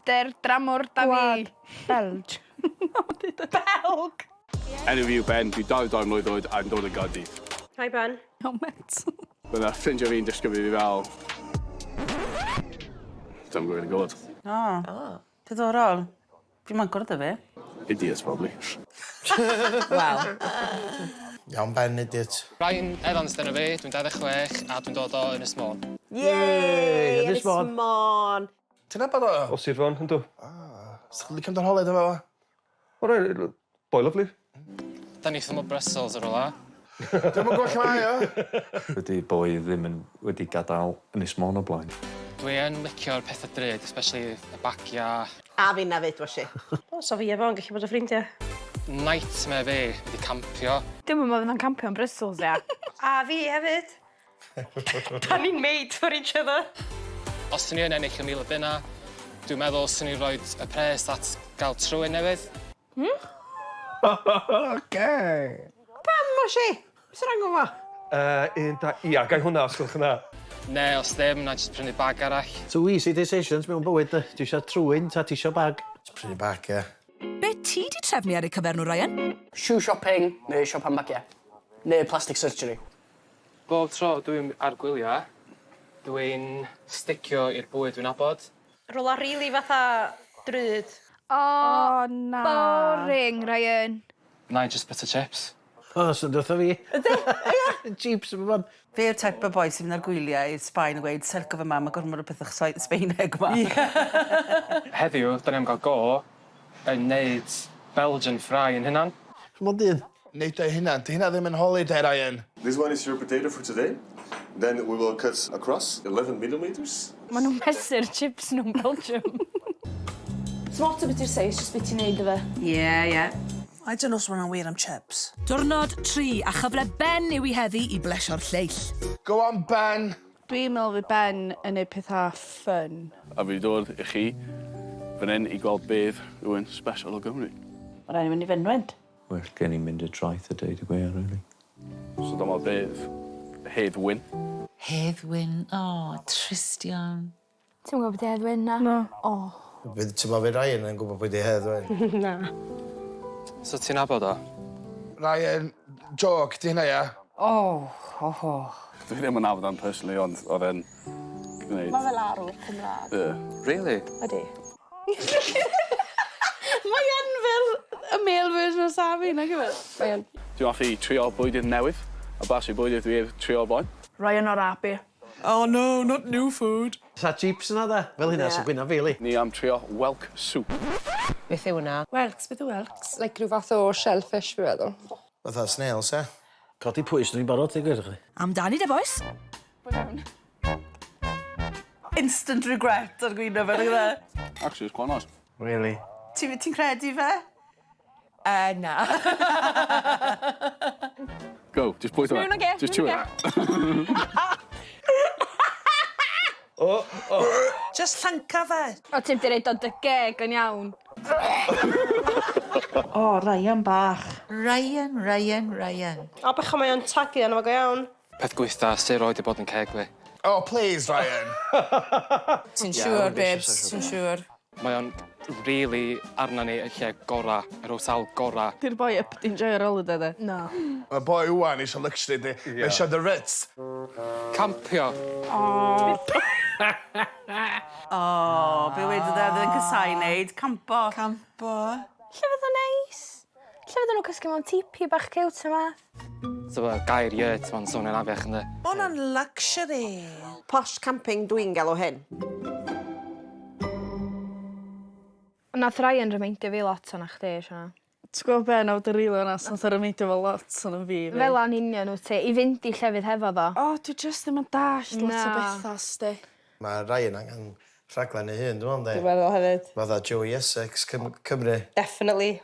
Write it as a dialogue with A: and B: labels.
A: Braster dramor da fi.
B: Gwlad Belg.
A: Belg!
C: Enw fi yw Ben, dwi 22 mlwydd oed a yn dod o Gaerdydd.
D: Hi Ben.
B: O mental.
C: Mae 'na ffrindiau fi'n disgrifio fi fel... Dwi'm yn gwybod.
E: O. O. Diddorol. Fi moyn cwrdd â fe.
C: Idiots probably.
E: Wel.
F: Iawn Ben idiot.
G: Ryan Evans 'di enw fi, dwi'n 26 a dwi'n dod o Ynys Môn.
D: Yay!
H: Ynys Môn.
D: Ynys Môn.
F: Ti'n nabod o?
I: O Sir Fôn, yndw.
F: Ah. Sa chdi licio mynd ar holiday efo fo?
I: O reit, boi lyfli.
G: Da ni wrth ymyl Brussels yn rwla.
F: Dwi'm yn gwbo lle mae o.
J: Dydi boi ddim yn wedi gadael Ynys Môn o blaen.
G: Dwi yn licio'r petha drud, especially y bagia.
D: A finna 'fyd washi. O so fi a fo'n gallu bod yn ffrindia.
G: Nightmare fi ydi campio.
A: Dwi'm yn meddwl fydd o'n campio yn Brussels ia.
D: A fi hefyd. Da ni'n made for each other.
G: Os 'swn i yn ennill y mil o bunna, dwi'n meddwl 'swn i'n roid y pres at gael trwyn newydd.
A: Hmm?
F: Oce!
H: Pam oshi? Be' sy rong efo fo?
I: Yy un da- ia gai hwnna os gwelwch yn dda.
G: Ne' os ddim, 'nai jyst prynu bag arall.
K: Two easy decisions mewn bywyd 'de? Ti isio trwyn ta ti isio bag?
F: Jyst prynu bag ia?
L: Be' ti 'di trefnu ar eu cyfer nhw Ryan?
M: Shoe shopping neu siop am bagia. Neu plastic surgery.
G: Bob tro dwi'm ar gwylia, dwi'n sticio i'r bwyd dwi'n nabod.
D: Rwla rili fatha drud.
A: O,
B: O na.
A: Boring, Ryan.
G: 'Nai jyst bita chips.
K: O, sy'n dod fi.
E: Yndi? Ia.
K: Chips yn man.
E: Fe yw'r type o boi sy'n mynd ar gwyliau i Sbaen a gweud sai'n lico fe 'ma ma' gormod o pethe Sbaeneg 'ma.
G: Ie. Heddiw 'dan ni am ga'l go yn neud Belgian fry 'yn hunan.
K: Mond un.
F: Neud o'i hunan. 'Di hynna ddim yn holiday Ryan.
C: This one is your potato for today. Then we will cut across 11 millimeters.
A: Ma' nw'n mesur chips nw'n Belgium.
B: Sdim ots am be' ti'r seis jyst be' ti'n neud 'dy fe.
E: Ie ie. I don't know os ma' wnna'n wir am chips.
L: Diwrnod tri, a chyfle Ben yw i heddi i blesio'r lleill.
F: Go on Ben!
B: Dwi'n meddwl fydd Ben yn neud petha fun.
C: A fi 'di dod i chi fan 'yn i gweld bedd rhywun sbesial o Gymru.
E: Ma' rai' ni fynd i fynwent.
J: Well gen i mynd i'r traeth a deud y gwir rili.
C: So dyma bedd Hedd Wyn.
N: Hedd Wyn, o, trist iawn.
A: Ti'm yn gwbo pwy 'di Hedd Wyn na?
B: Na.
A: O.
F: Fydd t'mo' fydd Ryan yn gwbo pwy 'di Hedd Wyn.
D: Na.
G: So ti'n nabod o?
F: Ryan, jôc 'di hynna ia?
E: O, ho ho.
C: Dwi ddim yn nabod o'n personally ond o'dd e'n gneud...
B: Ma' fel arwr Cymra'g.
C: Ie.
G: Rili?
B: Ydi. Mae yn fel y male version o Sammy nag yw e?
D: Mae yn.
C: Dwi'n hoffi trio bwydydd newydd a blasu bwydydd dwi 'eb trio o'r blaen.
B: Ryan not happy.
L: Oh no, not new food.
K: Sa chips yna 'de? Fel hynna sa gwynab fi 'li.
C: Ni am trio whelk soup.
N: Beth yw wnna?
B: Whelks, beth yw whelks?
N: Like rhyw fath o shellfish fi feddwl.
F: Fatha snails ia?
K: Codi pwys dwi'n barod deu gwir i chdi.
L: Amdani de bois.
E: Instant regret ar gwyneb e nag yw e?
C: Actually it's quite nice.
F: Really?
E: Ti'n ti credu fe?
N: Na.
C: Go, just bwyta fe.
A: Mewn ag e,
C: Just chew
A: mewn
C: it.
A: ag e.
I: O o.
E: Just llanca fe.
A: O ti'm 'di roid o dy geg yn iawn.
E: O Ryan bach.
N: Ryan, Ryan, Ryan.
D: O bechod mae o'n tagu arno fo go iawn.
G: Peth gwaetha sy roid 'di bod yn ceg fi.
F: Oh please Ryan.
N: Ti'n siŵr babes, ti'n siŵr.
G: Mae o'n rili arna ni y lle gora, yr hotel gora.
B: Di'r boi up 'di enjoio'r holiday de.
A: Na.
F: Ma' boi ŵan isio luxury 'di. Mae isio the Ritz.
G: Campio.
E: O! O, be wedodd e oedd e'n casau neud? Campo.
N: Campo.
A: Lle fydd o'n neis? Lle fydden nhw'n cysgu mewn tipi bach ciwt a math?
G: So y gair yurt ma'n swnio'n afiach yndi?
E: Ma' wnna'n luxury.
H: Posh camping dwi'n galw hyn.
A: Nath Ryan remeindio fi lot o'na chdi Siona.
B: Ti'n gwbo be' nawr dy rili onast nath o remeindio fo lot ono fi 'fyd.
A: Fel 'a'n union wt ti i fynd i llefydd hefo fo.
B: O dwi jyst ddim yn dallt lot o
A: Na.
B: betha sti.
F: Ma' Ryan angen rhaglen ei hun dwi me'wl yndi?
D: Dwi'n meddwl hefyd.
F: Fatha Joey Essex Cym- Cymru.
D: Definitely.